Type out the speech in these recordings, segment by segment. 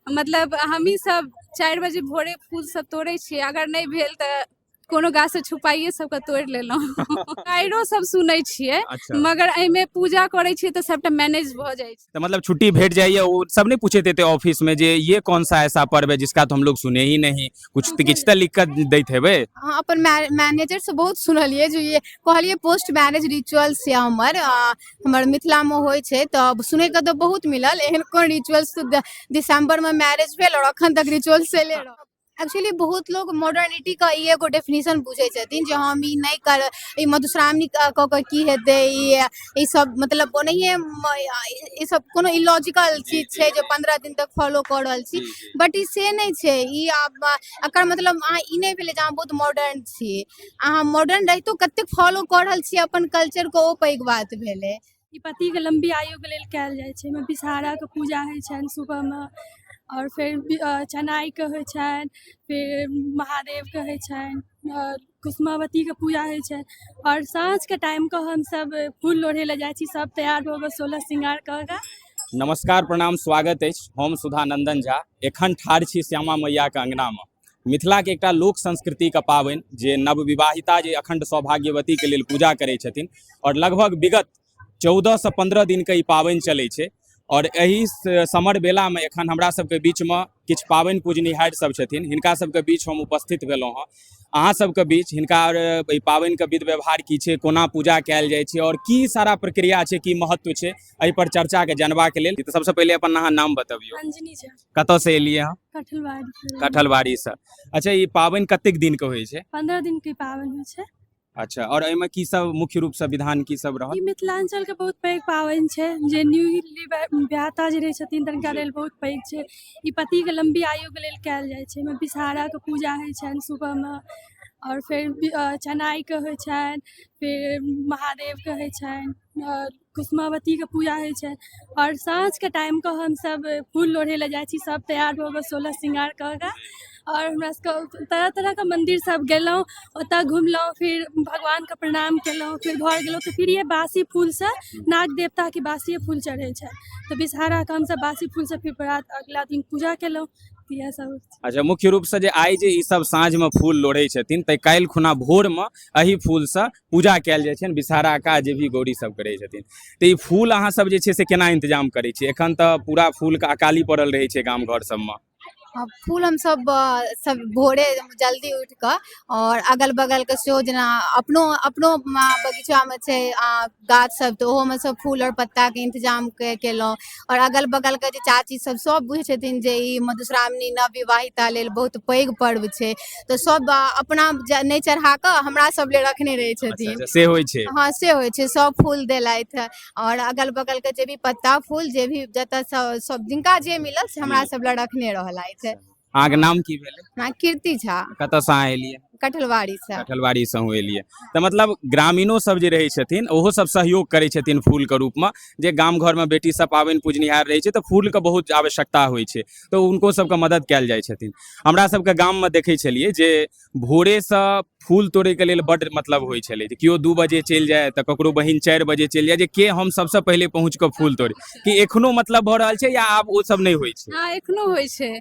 मतलब हमही सब 4 बजे भोरे फूल सब तोड़ै छियै, अगर नहि भेल तऽ कोनो गाछ से छुपाइए सबके तोड़ि लेलहुँ। गाइरो सब सुनै छियै। मगर एहिमे पूजा करै छियै तऽ सबटा मैनेज भऽ जाइ छै। तऽ मतलब छुट्टी भेट जाइए, ओ सब नहि पूछैत हेतै ऑफिस में जे ये कौन सा ऐसा पर्व है जिसका तो हम लोग सुने ही नहीं, कुछ तऽ किछु तऽ लिख कऽ दैत हेबै? हँ, अपन मैनेजर से बहुत सुनलियै जे ये कहलियै पोस्ट मैरेज रिचुअल्स से हमर मिथिलामे होइ छै, तऽ सुनैके तऽ बहुत मिलल। एहन कोन रिचुअल्स? दिसंबर मे मैरेज भेल और अखन तक रिचुअल्स चले रहल। एक्चुअली बहुत लोग मॉडर्निटी के ई एगो डेफिनेशन बुझै छथिन जे हम ई नहि कर, ई मधुश्रावणी कऽ कऽ की हेतै, ई सब मतलब ओनाहिए ई सब कोनो इलॉजिकल चीज छै जे 15 दिन तक फॉलो कऽ रहल छी। बट ई से नहि छै। ई आब एकर मतलब अहाँ ई नहि भेलै जे अहाँ बहुत मॉडर्न छी। अहाँ मॉडर्न रहितो कतेक फॉलो कऽ रहल छी अपन कल्चरके, ओ पैघ बात भेलै। ई पतिके लम्बी आयुके लेल कयल जाइ छै। एहिमे विषहाराके पूजा होइ छनि सुबहमे, आओर फेर चनाइके होइ छनि, फेर महादेवके होइ छनि, आओर कुसुमावतीके पूजा होइ छनि। आओर साँझके टाइमके हमसब फूल लोढ़ै लए जाइ छी, सब तैयार भऽ कऽ, 16 श्रृंगार कऽ कऽ। नमस्कार, प्रणाम, स्वागत अछि। हम सुधानंदन झा एखन ठाढ़ छी श्यामा मैयाके अंगनामे। मिथिलाके एकटा लोक संस्कृतिके पाबनि जे नवविवाहिता जे अखंड सौभाग्यवतीके लेल पूजा करै छथिन, आओर लगभग विगत 14 से 15 दिनके ई पाबनि चलै छै। आओर एहि समर बेलामे एखन हमरा सबके बीचमे किछु पाबनि पूजनिहार सब छथिन, हिनका सबके बीच हम उपस्थित भेलहुँ हँ। अहाँ सबके बीच हिनका एहि पाबनिके विध व्यवहार की छै, कोना पूजा कयल जाइ छै, आओर की सारा प्रक्रिया छै, की महत्व छै, एहि पर चर्चाके जानबाक लेल। तऽ सबसँ पहिले अपन अहाँ नाम बतबियौ। अंजनी झा। कतऽसँ एलियै अहाँ? कठलवाड़ी। कठलवाड़ीसँ। अच्छा, ई पाबनि कतेक दिनके होइ छै? 15 दिनके पाबनि होइ छै। अच्छा, और एहिमे की सब मुख्य रूप से विधान की सब रहल? ई मिथिलांचल के बहुत पैघ पाबनि छै, जे न्यूली ब्याहता जे रहै छथिन तनिका लेल बहुत पैघ छै। ई पति के लम्बी आयु के लेल कयल जाइ छै। एहिमे विषहारा के पूजा होइ छनि सुबह मे, आओर फेर चनाइ के होइ छनि, फेर महादेव के होइ छनि, आओर कुसुमावतीके पूजा होइ छनि। आओर साँझके टाइमके हमसब फूल लोढ़ै लए जाइ छी, सब तैयार भऽ कऽ, 16 श्रृंगार कऽ कऽ। आओर हमरा सबके तरह तरहके मन्दिर सब गेलहुँ, ओतऽ घुमलहुँ, फिर भगवानके प्रणाम केलहुँ, फिर घर गेलहुँ। तऽ फिर ये बासी फूलसँ नाग देवताके बासिए फूल चढ़ै छै, तऽ विषहाराके हमसब बासी फूलसँ फिर प्रात अगिला दिन पूजा केलहुँ। इएह सब। अच्छा, मुख्य रूपसँ जे आइ जे ई सब साँझमे फूल लोढ़ै छथिन, तऽ काल्हि खुना भोरमे एहि फूलसँ पूजा कयल जाइ छनि विषहारा का, जे भी गौरी सब करै छथिन। तऽ ई फूल अहाँ सब जे छै से केना इंतजाम करै छियै? एखन तऽ पूरा फूलके अकाली पड़ल रहै छै गाम घर सबमे। हँ, फूल हमसब सब भोरे जल्दी उठि कऽ आओर अगल बगलके सेहो, जेना अपनो अपनो बगीचामे छै गाछ सब, तऽ ओहोमे सब फूल आओर पत्ताके इंतजाम केलहुँ। आओर अगल बगलके जे चाची सब, सब बुझै छथिन जे ई मधुश्रावणी नव विवाहिता लेल बहुत पैघ पर्व छै, तऽ सब अपना नहि चढ़ा कऽ हमरा सब लेल रखने रहै छथिन। अच्छा, से होइ छै? हँ, से होइ छै। सब फूल देलथि, आओर अगल बगल के जे भी पत्ता फूल जे भी जतऽ सब जिनका जे मिलल से हमरा सब लए रखने रहलथि। अहाँके नाम की भेलै? हँ, कीर्ति झा। कतऽसँ अहाँ एलियै? कटहलबाड़ी से। कटहलबाड़ी से अहूँ एलियै। तऽ मतलब ग्रामीणो सब जे रहै छथिन, ओहो सब सहयोग करै छथिन फूलके रूपमे, जे गाम घरमे बेटी सब पाबनि पूजनिहार रहै छै तऽ फूलके बहुत आवश्यकता होइ छै, तऽ हुनको सबके मदद कयल जाइ छथिन। हमरा सबके गाममे देखै छलियै जे भोरेसँ फूल तोड़ैके लेल बड्ड मतलब होइ छलै, जे केओ 2 बजे चलि जाय तऽ ककरो बहिन 4 बजे चलि जाय, जे के हम सबसँ पहिले पहुँच कऽ फूल तोड़े। कि एखनो मतलब भऽ रहल छै या आब ओ सब नहि होइ छै? हँ, एखनो होइ छै।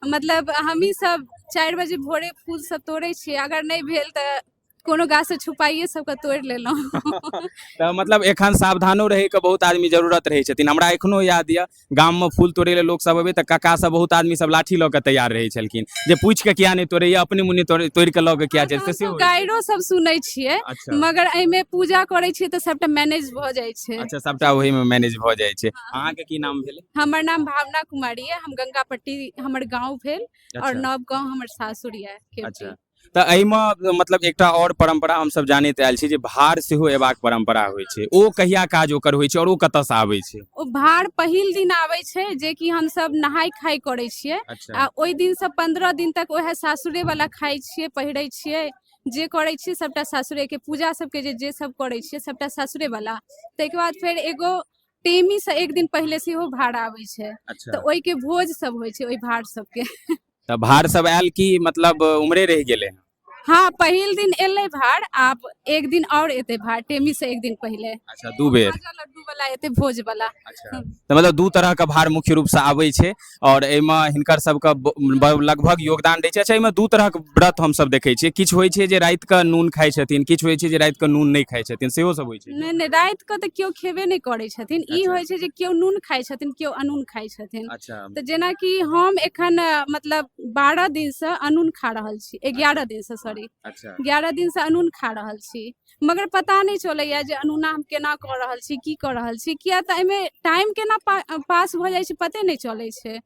मतलब हमही सब 4 बजे भोरे फूल सब तोड़ै छियै, अगर नहि भेल तऽ कोनो गाछ से छुपाइए सबके तोड़ि लेलहुँ। तऽ मतलब एखन सावधानो रहैके बहुत आदमी जरूरत रहै छथिन। हमरा एखनो याद यऽ, गाममे फूल तोड़ै लए लोक सब अबै तऽ काका सब, बहुत आदमी सब लाठी लऽ कऽ तैयार रहै छलखिन जे पूछि कऽ किया नहि तोड़ैया, अपने मुने तोड़ि कऽ लऽ कऽ किया चलि से होइ छै। गाइरो सब सुनै छियै। मगर एहिमे पूजा करै छियै तऽ सबटा मैनेज भऽ जाइ छै। अच्छा, सबटा ओहिमे मैनेज भऽ जाइ छै। अहाँके की नाम भेलै? हमर नाम भावना कुमारी यऽ। हम गंगापट्टी हमर गाँव भेल और नव गाँव हमर सासुर यऽ। अच्छा, तऽ एहिमे मतलब एकटा आओर परम्परा हमसब जानैत आयल छी जे भार सेहो एबाक परम्परा होइ छै, ओ कहिया काज ओकर होइ छै आओर ओ कतऽसँ आबै छै? ओ भार पहिल दिन आबै छै, जे कि हमसब नहाय खाय करै छियै। आ ओहि दिनसँ 15 दिन तक उएह सासुरे वाला खाइ छियै, पहिरै छियै, जे करै छियै सबटा सासुरेके पूजा सबके, जे जे सब करै छियै सबटा सासुरे वाला। ताहिके बाद फेर एगो टेमी से एक दिन पहिले सेहो भार आबै छै। तऽ ओहिके भोज सब होइ छै ओहि भार सबके। तऽ भार सब आयल कि मतलब उमरे रहि गेलै? हँ, पहिल दिन एलै भार, आब एक दिन आओर एतै भार, टेमी से एक दिन पहिले। अच्छा, 2 बेर। खाजा लड्डू वाला एतै, भोज वाला। अच्छा, तऽ मतलब 2 तरहके भार मुख्य रूपसँ आबै छै आओर एहिमे हिनकर सबके लगभग योगदान रहै छै। अच्छा, एहिमे 2 तरहक व्रत हमसब देखै छियै, किछु होइ छै जे राति कऽ नून खाइ छथिन, किछु होइ छै जे राति कऽ नून नहि खाइ छथिन, सेहो सब होइ छै? नहि नहि, राति कऽ तऽ केओ खेबे नहि करै छथिन। ई होइ छै जे केओ नून खाइ छथिन, केओ अनून खाइ छथिन। तऽ जेनाकि हम एखन मतलब 12 दिनसँ अनून खा रहल छी, 11 दिनसँ, सॉरी। 11 दिनसँ अनून खा रहल छी, मगर पता नहि चलैया जे अनूना हम केना कऽ रहल छी, की कऽ रहल छी, किया तऽ एहिमे टाइम केना पास भऽ जाइ छै पते नहि चलै छै।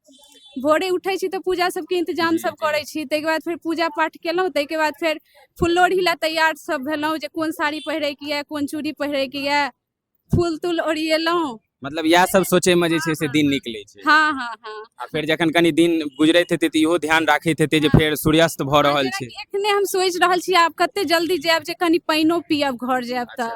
भोरे उठै छी तऽ पूजा सबके इंतजाम सब करै छी, ताहिके बाद फेर पूजा पाठ केलहुँ, ताहिके बाद फेर फुललोढ़ी लए तैयार सब भेलहुँ जे कोन साड़ी पहिरैके यऽ, कोन चूड़ी पहिरैके यऽ, फूल तूल ओरियेलहुँ। मतलब इएह सब सोचै मे जे छै से दिन निकलै छै। हँ हँ हँ। आ फेर जखन कनि दिन गुजरैत हेतै तऽ इहो ध्यान राखैत हेतै जे फेर सूर्यास्त भऽ रहल छै। एखने हम सोचि रहल छी आब कते जल्दी जायब जे कनि पानिओ पियब घर जायब तऽ।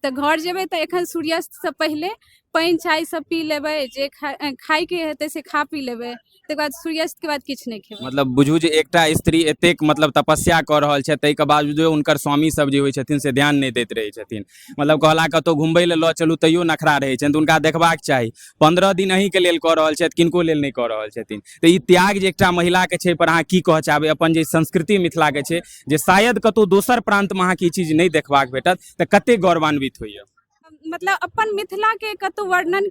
तऽ घर जेबै तऽ एखन सूर्यास्तसँ पहिले पानि चाय सब पी लेबै, जे खायके हेतै से खा पी लेबै, तकर बाद सूर्यास्त के बाद किछु नहि खेबै। मतलब बुझू जे एकटा स्त्री एतेक मतलब तपस्या कऽ रहल छै, ताहिके बावजूदो हुनकर स्वामी सब जे होइ छथिन से ध्यान नहि दैत रहै छथिन। मतलब कहला कतहु घुमबै लए लऽ चलू तैयो नखरा रहै छनि, तऽ हुनका देखबाक चाही 15 दिन अहीँके लेल कऽ रहल छथि, किनको लेल नहि कऽ रहल छथिन। तऽ ई त्याग जे एकटा महिलाके छै पर अहाँ की कहऽ चाहबै? अपन जे संस्कृति मिथिलाके छै जे शायद कतहु दोसर प्रान्तमे अहाँके ई चीज नहि देखबाक भेटत, तऽ कतेक गौरवान्वित होइए? मतलब अपन मिथिला के कतौ वर्णन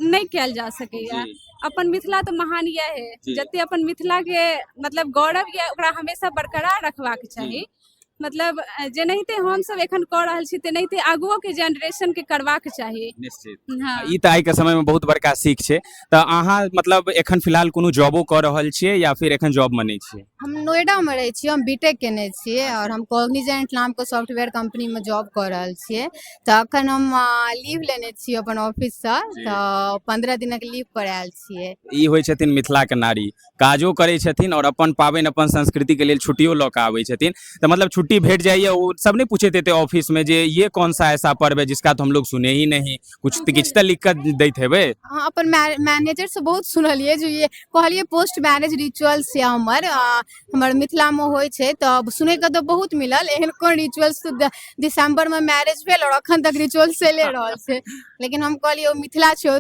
नहि कयल जा सकैया। अपन मिथिला तऽ महान यह है, जते अपन मिथिला के मतलब गौरव यऽ ओकरा हमेशा बरकरार रखबाक चाही। मतलब जेनाहिते हमसब एखन कऽ रहल छी तेनाहिते आगुओ के जेनरेशन के करबाक चाही। निश्चित। ई तऽ आइके समय मे बहुत बड़का सीख छै। तऽ अहाँ मतलब एखन फिलहाल कोनो जॉबो कऽ रहल छियै या फिर एखन जॉब मे नहि छियै? हम नोएडा मे रहै छियै, हम बीटेक केने छियै और हम कॉग्निजेंट नाम के सॉफ्टवेयर कंपनी मे जॉब कऽ रहल छियै। तऽ अखन हम लीव लेने छियै अपन ऑफिस सँ, तऽ 15 दिनक लीव पर आयल छियै। ई होइ छथिन मिथिला के नारी, काजो करै छथिन और अपन पाबनि अपन संस्कृति के लेल छुट्टियो लऽ कऽ आबै छथिन। तऽ मतलब छुट्टी भेट जाइए, ओ सब नहि पूछैत हेतै ऑफिस में जे ये कौन सा ऐसा पर्व है जिसका तो हम लोग सुने ही नहीं, कुछ तऽ किछु तऽ लिख कऽ दैत हेबै? हँ, अपन मैनेजर से बहुत सुनलियै जे ये कहलियै पोस्ट मैरेज रिचुअल्स या हमर मिथिलामे होइ छै, तऽ सुनैके तऽ बहुत मिलल। एहन कोन रिचुअल्स, दिसम्बरमे मैरेज भेल और अखन तक रिचुअल्स चलि रहल छै, लेकिन हम कहलियै ओ मिथिला छै, ओ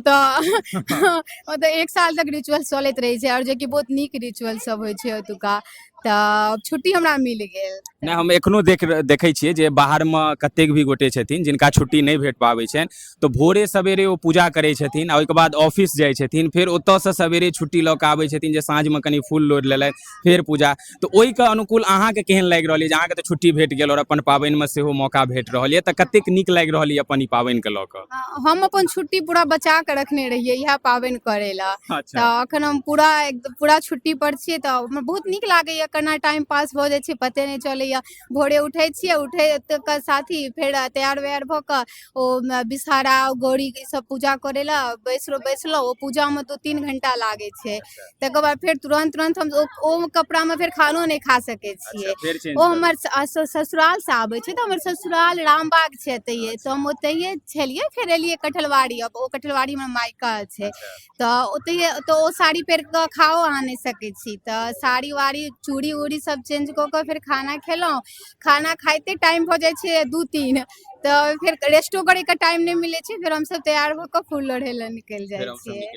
तऽ 1 साल तक रिचुअल्स चलैत रहै छै और जेकि बहुत नीक रिचुअल सब होइ छै ओतुका। तऽ छुट्टी हमरा मिल गेल। नहि, हम एखनो देखै छियै जे बाहरमे कतेक भी गोटे छथिन जिनका छुट्टी नहि भेट पाबै छनि, तऽ भोरे सवेरे ओ पूजा करै छथिन आ ओहिके बाद ऑफिस जाइ छथिन, फेर ओतऽसँ सवेरे छुट्टी लऽ कऽ आबै छथिन जे साँझमे कनि फूल लोढ़ि लेलथि, फेर पूजा। तऽ ओहिके अनुकूल अहाँके केहन लागि रहल यऽ जे अहाँके तऽ छुट्टी भेट गेल आओर अपन पाबनिमे सेहो मौका भेट रहल यऽ, तऽ कतेक नीक लागि रहल यऽ अपन ई पाबनिके लऽ कऽ? हम अपन छुट्टी पूरा बचा कऽ रखने रहियै इएह पाबनि करै लए। तऽ अखन हम पूरा छुट्टी पर छियै, तऽ हमरा बहुत नीक लागैया, केना टाइम पास भऽ जाइ छै पते नहि चलैया। भोरे उठै छियै, उठै के साथ ही फेर तैयार वैयार भऽ कऽ ओ विषहारा गौरी ई सब पूजा करै लए बैसलहुँ। ओ पूजामे 2-3 घंटा लागै छै। तकर बाद फेर तुरन्त तुरन्त हम ओ कपड़ामे फेर खानो नहि खा सकै छियै। ओ हमर ससुराल से आबै छै, तऽ हमर ससुराल रामबाग छै एतहिए, तऽ हम ओतहिए छलियै। फेर एलियै कटहलबाड़ी, अब ओ कटहलबाड़ी हमर मायका छै, तऽ ओतहिए तऽ ओ साड़ी पहिर कऽ खाओ अहाँ नहि सकै छी। तऽ साड़ी वाड़ी चूड़ी उड़ी सब चेंज कऽ कऽ फेर खाना खेलहुँ। खाना खाइते टाइम भऽ जाइ छै 2-3, तऽ फेर रेस्टो करैके टाइम नहि मिलै छै। फेर हमसब तैयार भऽ कऽ फूल लोढ़ै लए निकलि जाइ छियै।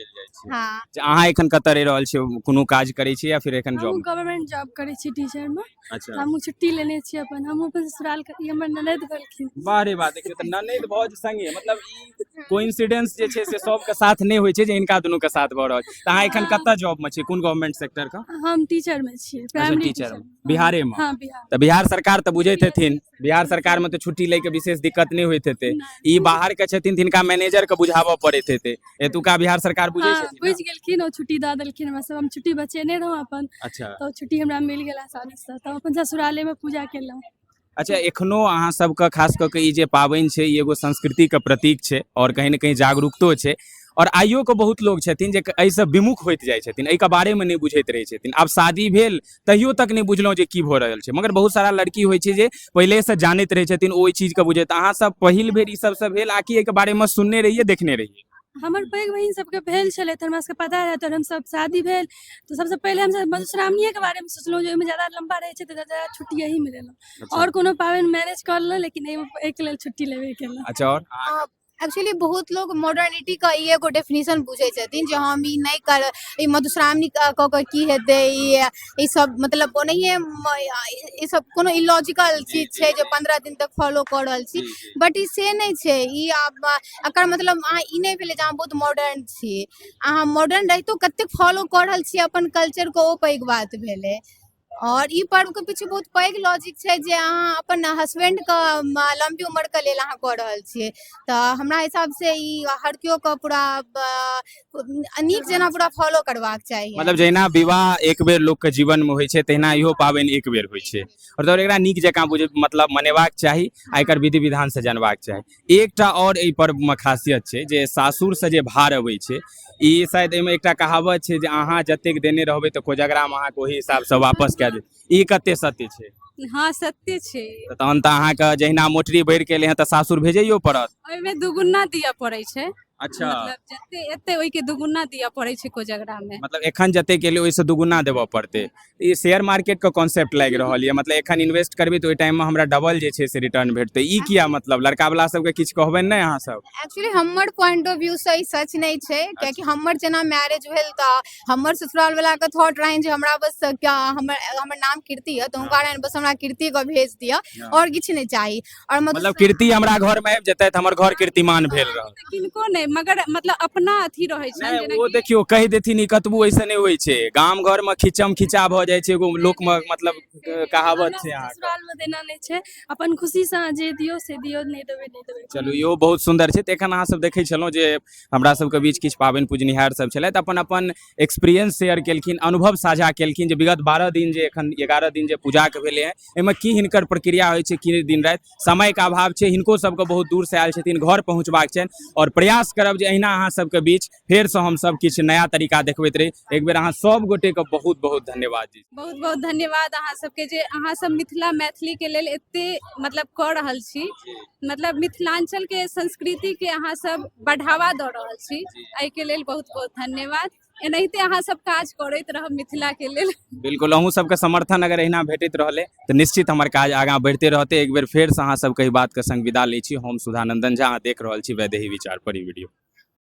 हँ। अहाँ एखन कतऽ रहि रहल छियै, कोनो काज करै छियै या फिर एखन जॉब? हम गवर्नमेंट जॉब करै छी टीचर मे। हमहूँ छुट्टी लेने छी अपन, हमहूँ अपन ससुराल के, ई हमर ननैद भेलखिन। वाह रे वाह, देखियौ तऽ ननैद भौज संगे, मतलब ई कोइंसिडेंस जे छै से सबके साथ नहि होइ छै जे हिनका दुनू के साथ भऽ रहल छै। तऽ अहाँ एखन कतऽ जॉब मे छी, कोन गवर्नमेंट सेक्टर के? हम टीचर मे छियै, प्राइमरी टीचर मे, बिहारे मे? हँ, बिहार। तऽ बिहार सरकार तऽ बुझैत हेथिन, बिहार सरकार मे तऽ छुट्टी लै के विशेष दिक्कत नहि होइत हेतै। ई बाहर के छथिन, तिनका मैनेजर के बुझाबऽ पड़ैत हेतै, एतुका बिहार सरकार बुझै छथिन? बुझि गेलखिन, ओ छुट्टी दऽ देलखिन हमरा सब। हम छुट्टी बचेने रहौं अपन। तऽ छुट्टी हमरा मिल गेल आसानी से, तऽ अपन ससुराले मे पूजा केलहुँ। अच्छा, एखनो अहाँ सबके खास कऽ के ई जे पाबनि छै ई एगो संस्कृतिके प्रतीक छै और कहीं ने कहीं जागरूकतो छै, और आइयो के बहुत लोग छथिन जे एहिसँ विमुख होइत जाइ छथिन, एहिके बारेमे नहि बुझैत रहै छथिन। आब शादी भेल तहियो तक नहि बुझलहुँ जे की भऽ रहल छै, मगर बहुत सारा लड़की होइ छै जे पहिलेसँ जानैत रहै छथिन, ओ ओहि चीजके बुझैत। अहाँ सब पहिल बेर ई सबसँ भेल आ कि एहिके बारेमे सुनने रहियै, देखने रहियै? हमर पैघ बहिन सबके भेल छलै तऽ हमरा सबके पता रहै, तऽ हमसब शादी भेल तऽ सबसँ पहिले हमसब मधुश्रावणीएके बारेमे सोचलहुँ जे ओहिमे ज्यादा लम्बा रहै छै तऽ ज्यादा छुट्टी एहीमे लेलहुँ। आओर कोनो पाबनि मैनेज कऽ लेलहुँ, लेकिन एहिमे एहिके लेल छुट्टी लेबे केलहुँ। अच्छा, आओर एक्चुअली बहुत लोग मॉडर्निटी के ई एगो डेफिनेशन बुझै छथिन जे हम ई नहि कर, ई मधुश्रावणी कऽ कऽ की हेतै, ई सब मतलब ओनाहिए ई सब कोनो इलॉजिकल चीज छै जे 15 दिन तक फॉलो कऽ रहल छी, बट ई से नहि छै। ई आब एकर मतलब अहाँ ई नहि भेलै जे अहाँ बहुत मॉडर्न छी। अहाँ मॉडर्न रहितो कतेक फॉलो कऽ रहल छी अपन कल्चरके, ओ पैघ बात भेलै। और ई पर्व के पीछे बहुत पैघ लॉजिक छै जे अहाँ अपन हस्बैंड के लम्बी उम्र के लेल अहाँ कऽ रहल छियै। तऽ हमरा हिसाब से ई हर केओ के पूरा नीक जेना पूरा फॉलो करबाक चाही। मतलब जहिना विवाह एक बेर लोक के जीवन में होइ छै, तहिना इहो पाबनि एक बेर होइ छै, और तोहर एकरा नीक जकाँ बुझ मतलब मनेबाक चाही आ एकर विधि विधान से जानबाक चाही। एकटा और एहि पर्व में खासियत छै जे सासुर से जे भार अबै छै, ई शायद एहिमे एकटा कहावत छै जे अहाँ जतेक देने रहबै तऽ कोजगरामे अहाँके ओहि हिसाबसँ वापस कए देत। ई कते सत्य छै? हँ, सत्य छै। तऽ तहन तऽ अहाँके जहिना मोटरी भरि के एलै हँ तऽ सासुर भेजैयो पड़त। ओहिमे दुगुना दिअ पड़ै छै। अच्छा। मतलब जते एते ओहिके दुगुना दिअ पड़ै छै कोजगरा मे। मतलब एखन जतेक एलै ओहिसँ दुगुना देबऽ पड़तै। ई शेयर मार्केट के कॉन्सेप्ट लागि रहल यऽ, मतलब एखन इन्वेस्ट करबै तऽ ओहि टाइम मे हमरा डबल जे छै से रिटर्न भेटतै। ई किया, मतलब लड़का वाला सबके किछु कहबनि नहि अहाँ सब? एक्चुअली हमर पॉइंट ऑफ व्यू से ई सच नहि छै, कियाकि हमर जेना मैरिज भेल तऽ हमर ससुराल वाला के थॉट रहनि जे हमरा बस क्या हमर नाम कीर्ति यऽ, तऽ हुनका रहनि बस हमरा कीर्ति के भेज दिअ, आओर किछु नहि चाही। आओर मतलब कीर्ति हमरा घर मे आबि जेतै तऽ हमर घर कीर्तिमान भेल रहत। किनको नहि, मगर मतलब अपना अथी रहै छनि। नहि, ओ देखियौ कहि देथिन ई कतबो ऐसे नहि होइ छै, गाम घर मे खिचम खिचा भऽ जाइ छै, एगो लोक मे मतलब कहावत छै अहाँके। ससुराल मे देना नहि छै, अपन खुशी से अहाँ जे दियौ से दियौ, नहि देबै नहि देबै। चलू, इहो बहुत सुन्दर छै। तऽ एखन अहाँ सब देखै छलहुँ जे हमरा सबके बीच किछु पाबनि पूजनिहार सब छलथि, अपन अपन एक्सपीरियंस शेयर केलखिन, अनुभव साझा केलखिन जे विगत 12 दिन जे एखन 11 दिन जे पूजाके भेलै हँ, एहिमे की हिनकर प्रक्रिया होइ छै, की दिन राति। समयके अभाव छै, हिनको सबके बहुत दूरसँ आयल छथिन, घर पहुँचबाक छनि, और प्रयास करब जे अहिना अहाँ सबके बीच फेरसँ हमसब किछु नया तरीका देखबैत रही। एक बेर अहाँ सब गोटेके बहुत बहुत धन्यवाद जी। बहुत बहुत धन्यवाद अहाँ सबके जे अहाँ सब मिथिला मैथिली के लेल एते मतलब कऽ रहल छी, मतलब मिथिलांचल के संस्कृति के अहाँ सब बढ़ावा दऽ रहल छी, एहिके लेल बहुत बहुत धन्यवाद। एनाहिते अहाँ सब काज करैत रहब मिथिला के लेल। बिल्कुल, अहूँ सबके समर्थन अगर एहिना भेटैत रहलै तऽ निश्चित हमर काज आगाँ बढ़िते रहतै। एक बेर फेरसँ अहाँ सबके एहि बातके संग विदा लै छी। हम सुधानंदन झा, अहाँ देख रहल छी वैदेही विचार पर ई वीडियो।